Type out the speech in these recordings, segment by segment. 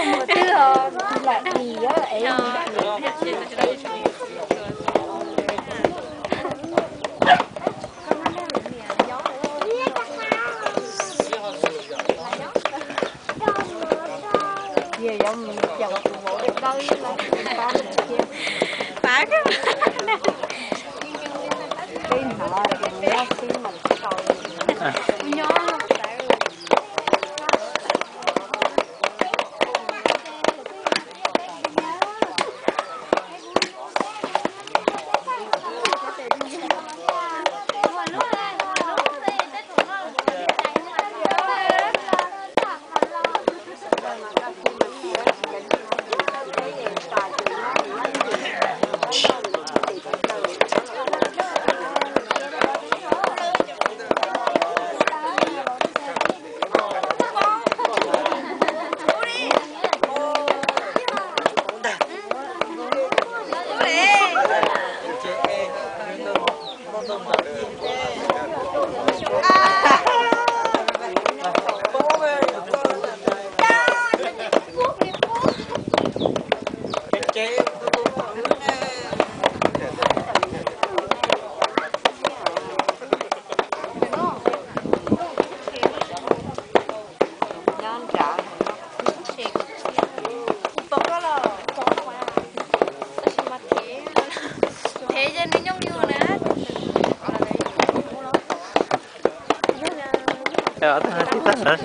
Twb os, lam dim es. Ces yuav mus caum tus vauv dawb dawb los tus pab mus thiab. Pab kawg. Peb hnov tias nyob xwb mas tsis tau li. Nyob. Nyob nrad, kuv pom koj los, tab sis mas thev, thev ces nws nyooj yug na. Ntau ntau.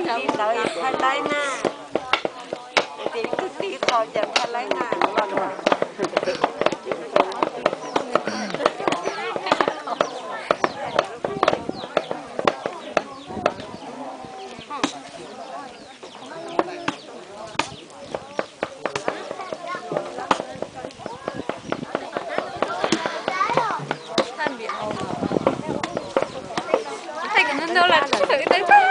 Tsis ntawd yog thaij laib na. Ces ib tug tib qho ces thaij laib na. Thaij kom ntau ntau lawm tsis tau ib teg thaij.